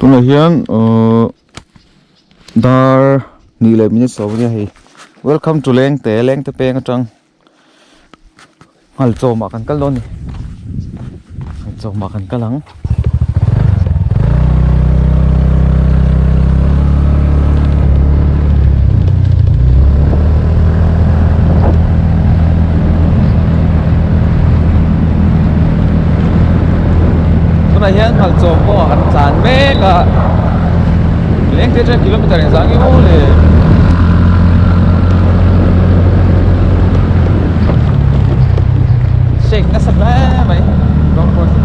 Tunah hian uhh dar hnih leh minute sawm ania hei welcome to lengte lengte peng atang nghalchawmah kan kal dawn a ni nghalchawmah kan kal ang. Tunah hian Nghalchawm pawh an tlan mek a leng te chuan kilometer engzah nge maw le shake nasa hle mai ground force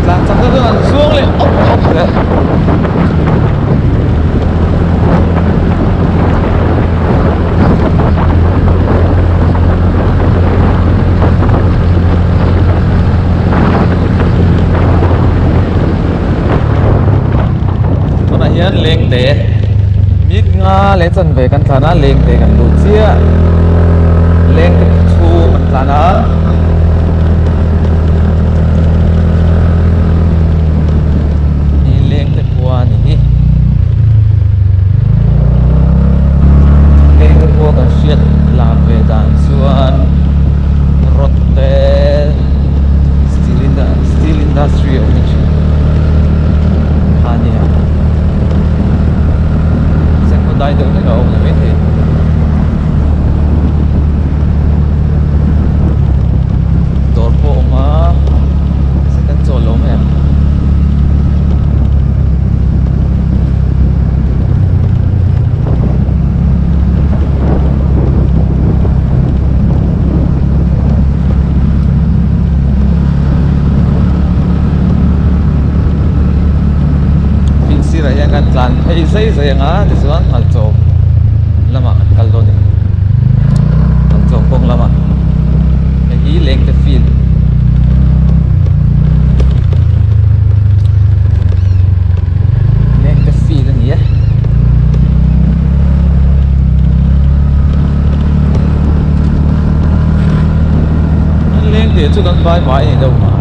Tlan chak deuh deuh an zuang leh awp awp zel. Tunah hian lengte mit nga leh chanve kan tlan a lengte kan lut chiah lengte chhung kan tlan a. Hi lengte khua a ni hi lengte khua kan hriat lar ve dan chuan rod te steel industry a awm thin kha a nia sekhaw dai deuh hlek a awm ni maithei. Dawr pawh a awm a second chawl a awm em field sirah hian kan tlan phei zai zai ang a tichuan Nghalchawm lamah kan kal dawn a ni Nghalchawm kawng lamah hei hi Lengte field chu kan vai mai a ni deuh mai.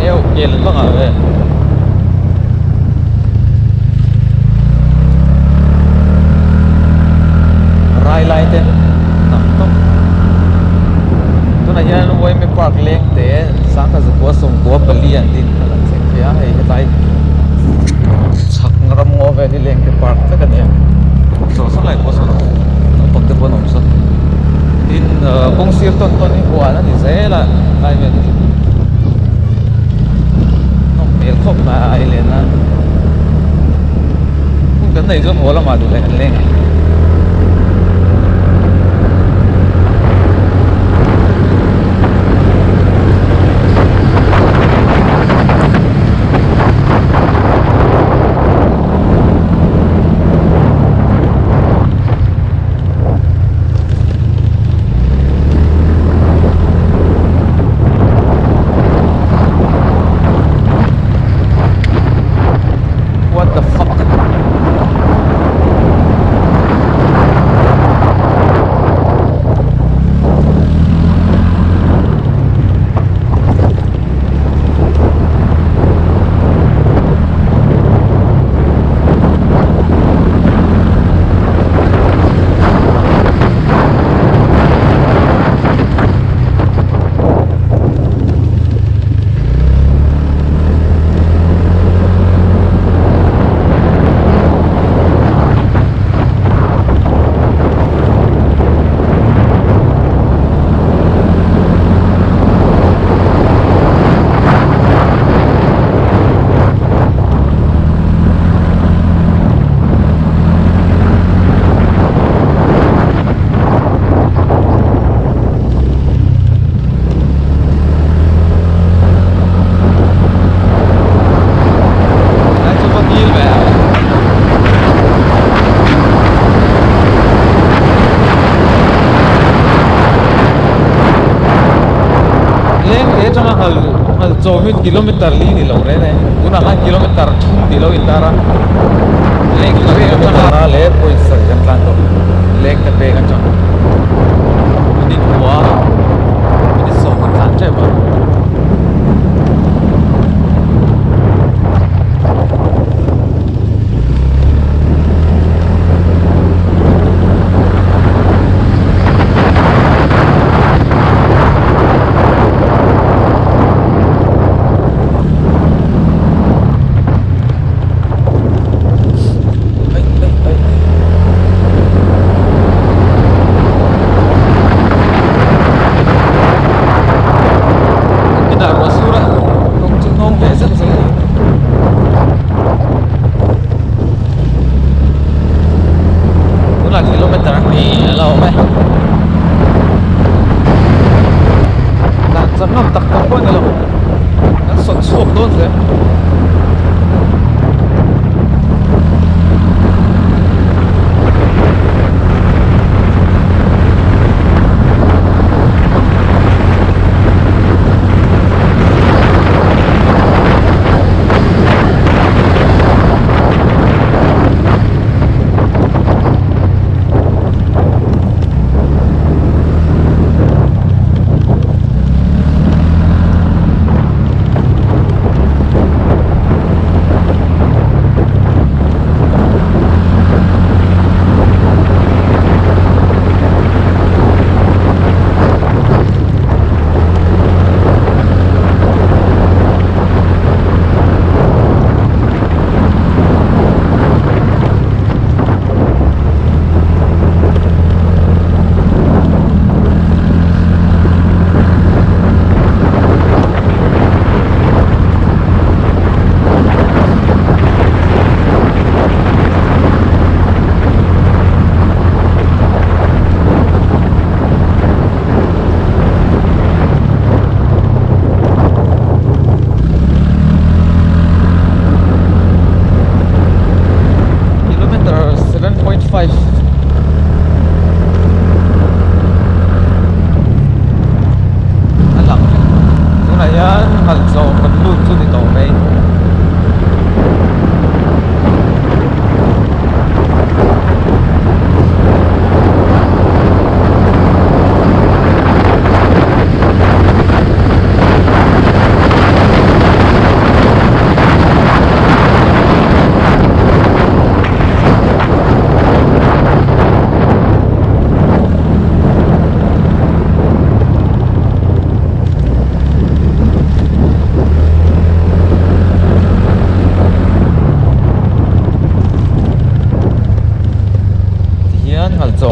Eu kel vang ah ve. Rai lai te tam tawp. Tunah hian Wayme Park leng te sangha zakua sawmkua pali an din kha kan thleng thei a hei hetlai chhak ram ngaw vel hi leng te park vek a ni a saw saw lai pawh sawn naupang te pawh an awm sawn tin ah kawng sir tawn tawn hi huan a ni zel a lai vel hi nawm hmel khawp mai a ai len a hun kan neih chuan haw lamah duh leh kan leng ang. What the fuck? Lai chu va ngil ve a. Leng te atanga nghal nghal chawm hi kilometer li ni lo reng e. Tunah khan kilometer thum tih lo intar a. Leng te atanga leh pawisa kan tlan tawh. Leng te pek atang. Minute hmuh a minute sawm kan tlan tep a.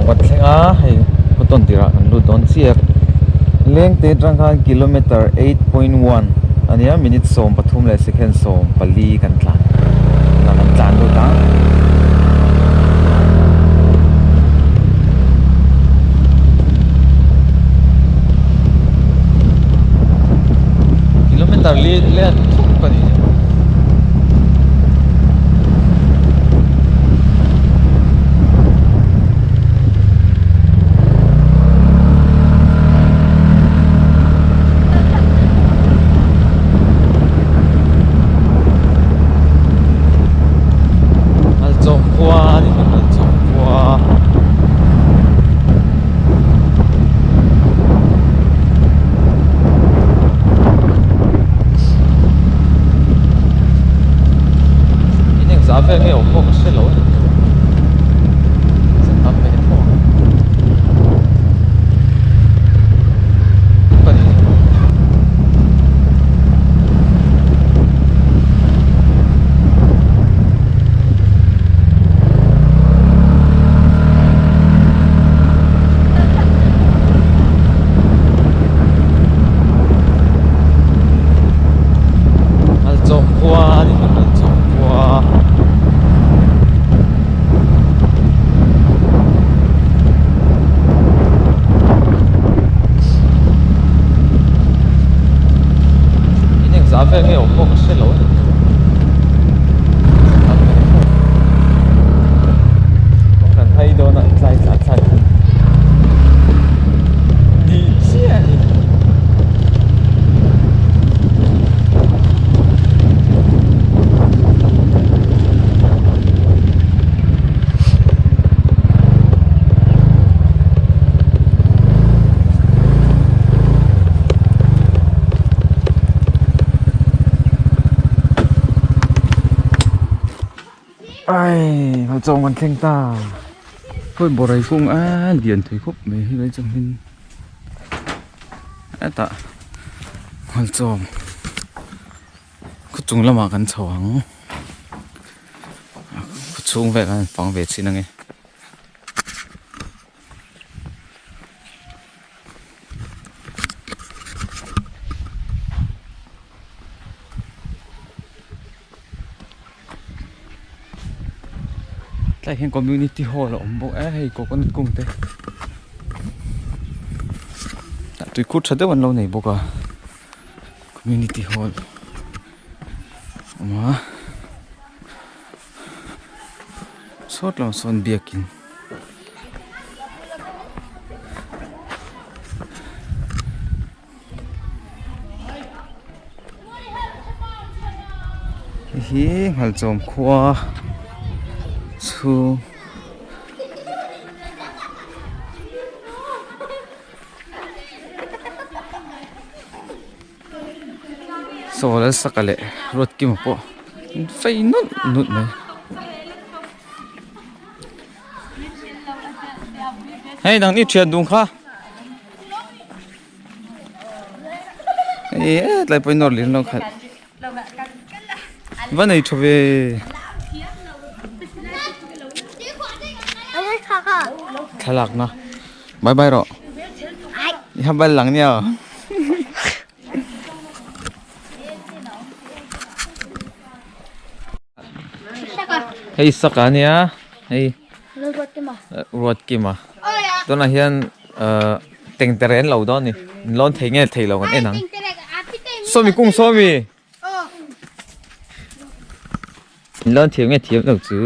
Nghalchawm kan thleng a hei khaw tawn tirah kan lut dawn chiah Lengte atang khan kilometer 8.1 a nia minute 13 leh second 14 kan tlan tunah kan tlan lut ang. Kilometer li let thuk a ni. Nghalchawm khua a ni Nghalchawm khua. In engzah vel nge awm pawh ka hre lo a ni tam ve tho ang ka ni. Nghalchawm khua a ni Nghalchawm khua. In engzah vel nge awm pawh ka hre lo a ni. Kan hai dawn a tlai tla thlai ni chiah a ni. Ai Nghalchawm kan thleng ta. Khawi borai kung a lian thei khawp mai helai chuan hin hetah Nghalchawm khaw chung lamah kan chho ang khaw chhung vel an fang ve chin ange. Tlai hian community hall a awm bawk e hei coconut kung te tuikhur tha deuh an lo nei bawk a community hall a awm a sawt lamah sawn biakin. Hei hi Nghalchawm khua chhung saw Lalsaka leh Ruatkima pawh an fei nawlh nawlh mai. Hei nang ni thian dun kha. Hei tlai pawhin nawr leh lo khat. Va nei tha ve. Thlalak na. Bye bye rawh. I ha bal lang nia. Hei saka ania hei Ruatkima tunah hian ahh tengtere an lo dawn a ni an lawn thei nge thei lo kan en ang sawmi kung sawmi an lawn thiam nge thiam lo chu.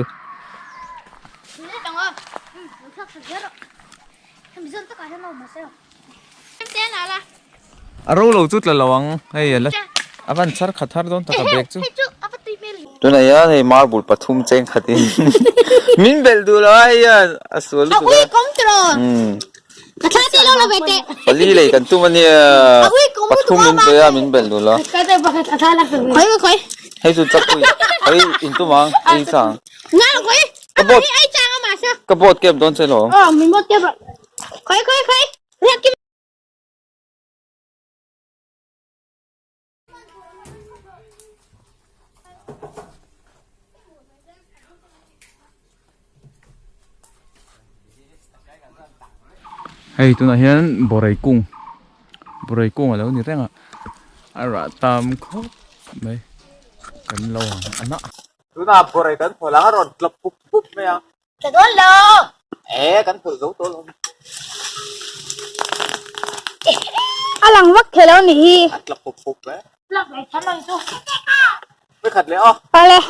A ro lo chu tla lo ang hei a la a van chhar khat har dawn tak a bag chu. Tunah hian hei marble pathum cheng khat in min belh duh lo a hei hian a sual lutuk a. Pali lei kan tum ania pathum min pe a min belh duh lo. Hei chu chakpui hei in tum ang ei chang. Ka board kep dawn che lo. Hei tunah hian bawrei kung bawrei kung a lo ni reng a a rah tam khawp mai kan lo ang a nah. Tunah bawrei kan phawlh ang a rawn tlawp pup pup mai a. Ka dawn lo. E kan phawlh zo tawh lo. A lang vak thei lo nih hi. A tlawp pup pup e. Tlawp mai tham ang chu. Pe khat leh aw. Pale.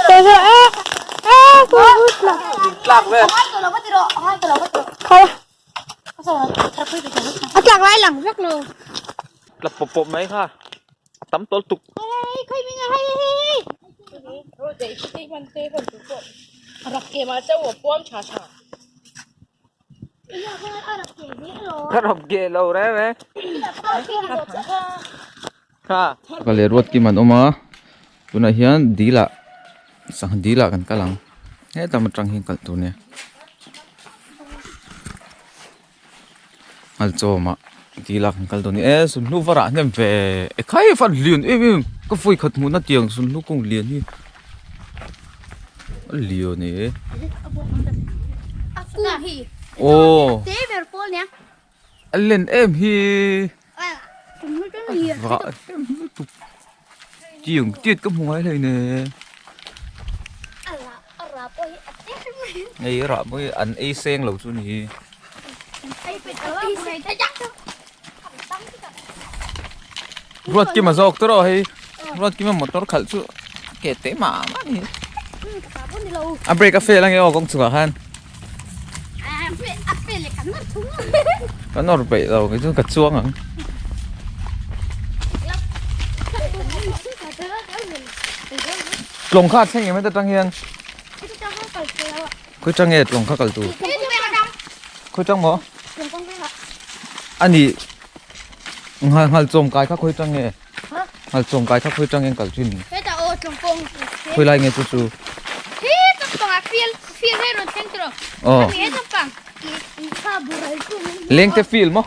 Pe zo e. E ku ku Tlak ve. Khal. A tlak lai lang vek lo. Tlap pawp pawp mai kha. A tam tawlh tuk. Hei khawi minga hei hei hei. Ka rawp ge lo reng reng. Kha. Ka leh ruat kim an awm a. Tunah hian dil ah sangha dil ah kan kal ang. Hetlai atang hian kal tur nia. Nghalchawm ah dil ah kan kal dawn a ni. E sunhlu va rah hnem ve e khai fan lian em em ka vawi khat hmuhna tiang sunhlu kawng lian hi a lian e. Aw a len em hi rah hnem lutuk tiang tiat ka hmu ngai hlei ne hei rah pawh hi an ei seng lo chu a ni hi. Ruatkima zawk tawh rawh hei Ruatkima motor khalh chu ke te mah mah a ni a brake a fail ange aw kawng chungah khan ka nawr peih lo kei chu ka chuang ang tlawng kha a thleng em heta tang hian khawi tang nge tlawng kha kal tur khawi tang maw a ni nghal nghal chawm kai kha khawi tang nge nghal chawm kai kha khawi tang nge kal thin khawi lai nge chu chu aw leng te feel maw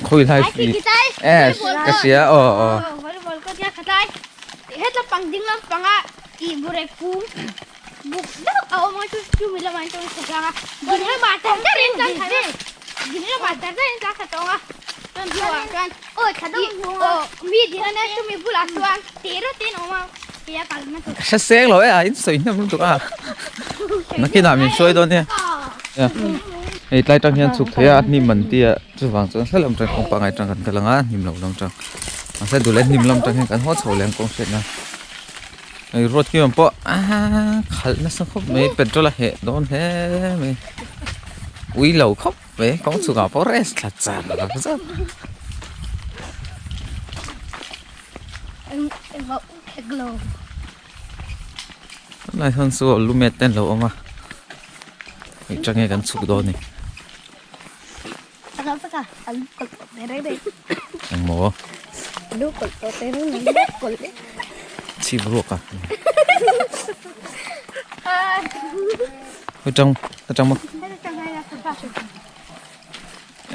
khawi lai feel e ka hria aw aw Hre seng lo e a in sawi hnem lutuk a nakinah min hruai dawn nia hei tlai tang hian chhuk thei a hnim an tia chuvang chuan hla lam tang kawng pangai tang kan kal ang a hnim lo lam tang mahse duh leh hnim lam tang hian kan haw chho leh ang kawng hriatna. Hei road khi awm pawh aaa khalh nasa khawp mai petrol a heh dawn hle mai ui lo khawp mai kawng chhukah pawh rest thla char char. Tunlai hian chu lumet te an lo awm a hei tange kan chhuk dawn a ni. Engmaw? Chhip ruak a. Hei tang, hei tang maw?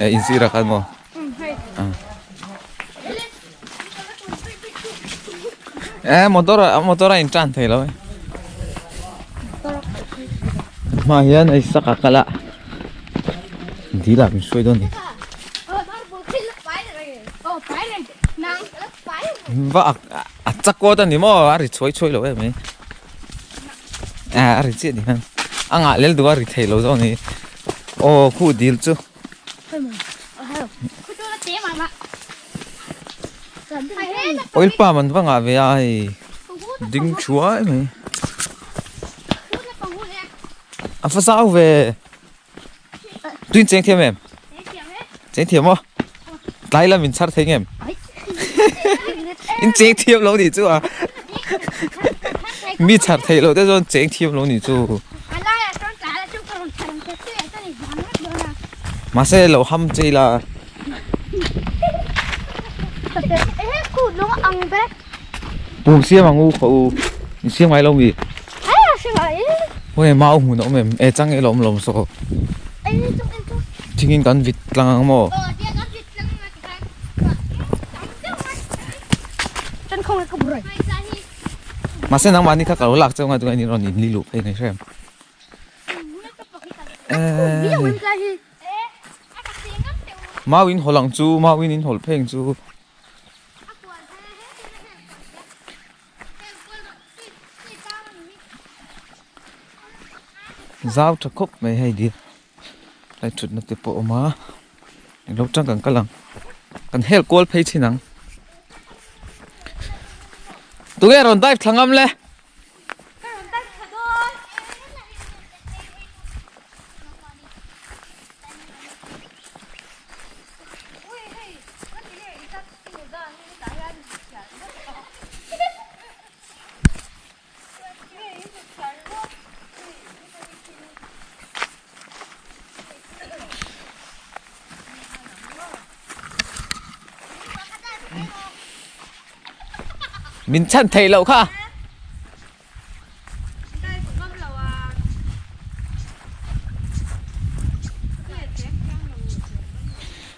E inzir a khan maw? E motor a motor a in tan thei lo e. Hma hian ei sak a kal a. Dil ah min hruai dawn ni. Va a chak awt a ni maw a ri chhuai chhuai lo em mai. A ri chiah ni khan a ngah lel duh a ri thei lo zawk a ni. Aw khu dil chu. Oil palm an va ngah ve a hei ding thuai mai a fa zau ve tuin cheng thiam em cheng thiam maw tlai lam in chhar thei ngem in cheng thiam lo nih chu a mi chhar thei lo te chuan cheng thiam lo nih chu. Mahse lo ham che ila. Pum siam ang u khaw u. In siam ngai lo mi? Hei mau hmun a awm em? E chang e lo awm lo saw. Thingin kan vit tlang ang maw? Mahse nangmahni kha ka lo lak cheu ngai tunge ni rawn in li luh phei ngai hrem. Mau in hawl ang chu mau in in hawl phei ang chu. Zau tha khawp mai hei dil lai thutna te pawh a awm a englo tang kan kal ang kan hel kual phei thin ang tunge rawn dive thla ngam le. Min chhan theih loh kha.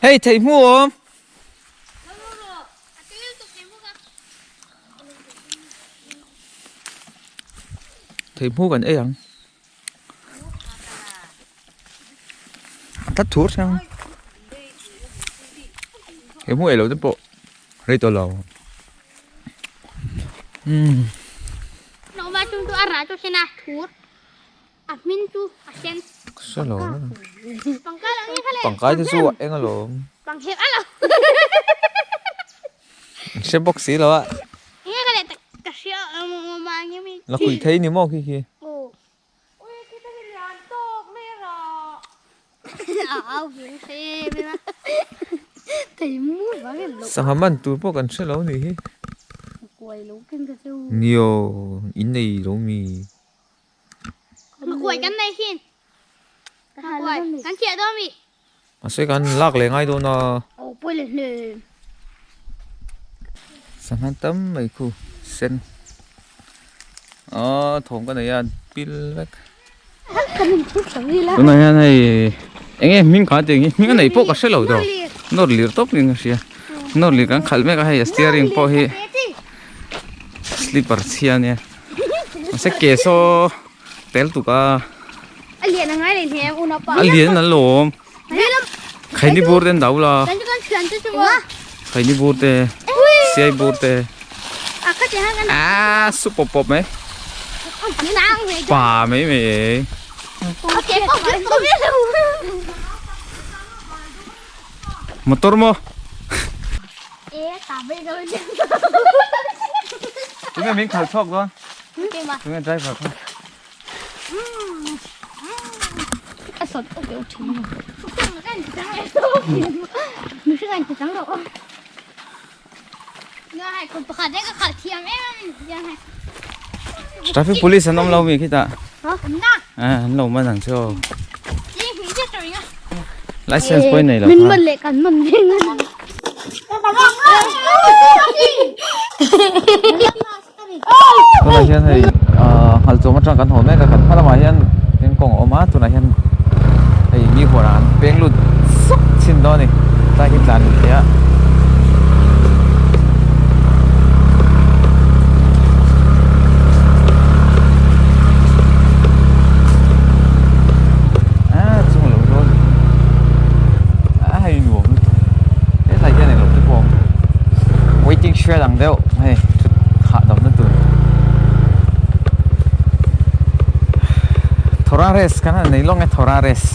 Hei thei hmu awm. Thei hmu kan ei ang. A tlat thur hrang. Thei hmu ei lo te pawh rei tawh lo. Umm. A hmin chu a sen. Hre lo. Pangkai te chu a eng alawm. Pangkhep a lo. Hre bawk si lo a. Nge ka leh ka hria ma nge mi. La kui thei ni maw khi khi. Sangha man tur pawh kan hre lo ni hi. Nio in nei lo mi. Mahse kan lak leh ngai dawn a. Sangha tam mai khu sen aw thawm ka nei a pil vek. Tunah hian hei eng nge hming kha tih hi hming a neih pawh ka hre lo tawh nawr lir tawp niin ka hria nawr lir kan khalh mek a hei a steering pawh hi slipper chhia ania mahse ke saw tel tuk a a lian a ngai leh hnem unapa a lian an lo awm khaini bur te an do la khaini bur te siai bur te a su pawp pawp mai pa mai mai e motor maw tunge min khalh chhuak dawn tunge driver kha Traffic police an awm lo mi khitah an lo man ang chu aw license pawh i nei lo kha. Tunah hian hei ahh nghalchawm atang kan haw mek a kan hma lamah hian kawng a awm a tunah hian hei mi huanah an peng lut suk chhin dawn a ni tlai hi tlan lut thei a. Ah chung a lo dawn a hei nuam lutuk hetlai hian englo te pawh a awm waiting shed ang deuh hei thut hah damna tur Thora race kan han nei lawng e Thora race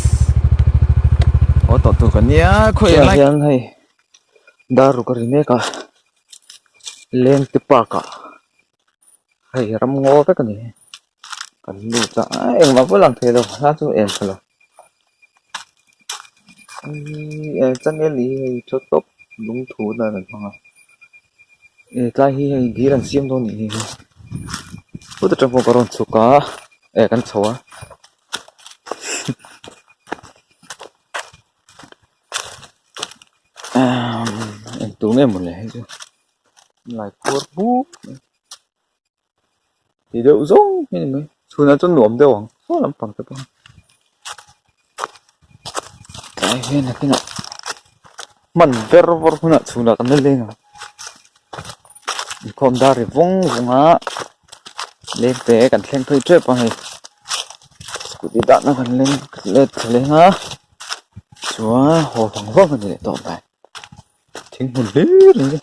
haw tawh tur kan nia khawiah Tunah hian hei dar ruk a ri mek a Lengte park ah hei ram ngaw vek a ni kan lut a engmah pawh lang thei lo hla chu en tha lo changel hi hei tha tawp lungthu nan an hmang a tlai hi hei dil an siam dawn anih hi put atang pawh ka rawn chhuk a eh kan chho a. Engtur nge mawle hei chu lai khuar buk mai ti deuh zawng hi ni mai chhunah chuan nuam deuh ang saw lampang te pawh tlai hian nakinah hman ber vawr hunah chhunah kan la leng ang inkhawm dar ri vawng vawng a leng te kan thleng phei tep a hei. Scooty dahna kan leng let thla leng a chuan haw vang vang a ni leh tawh mai thing hmun hlir a ni.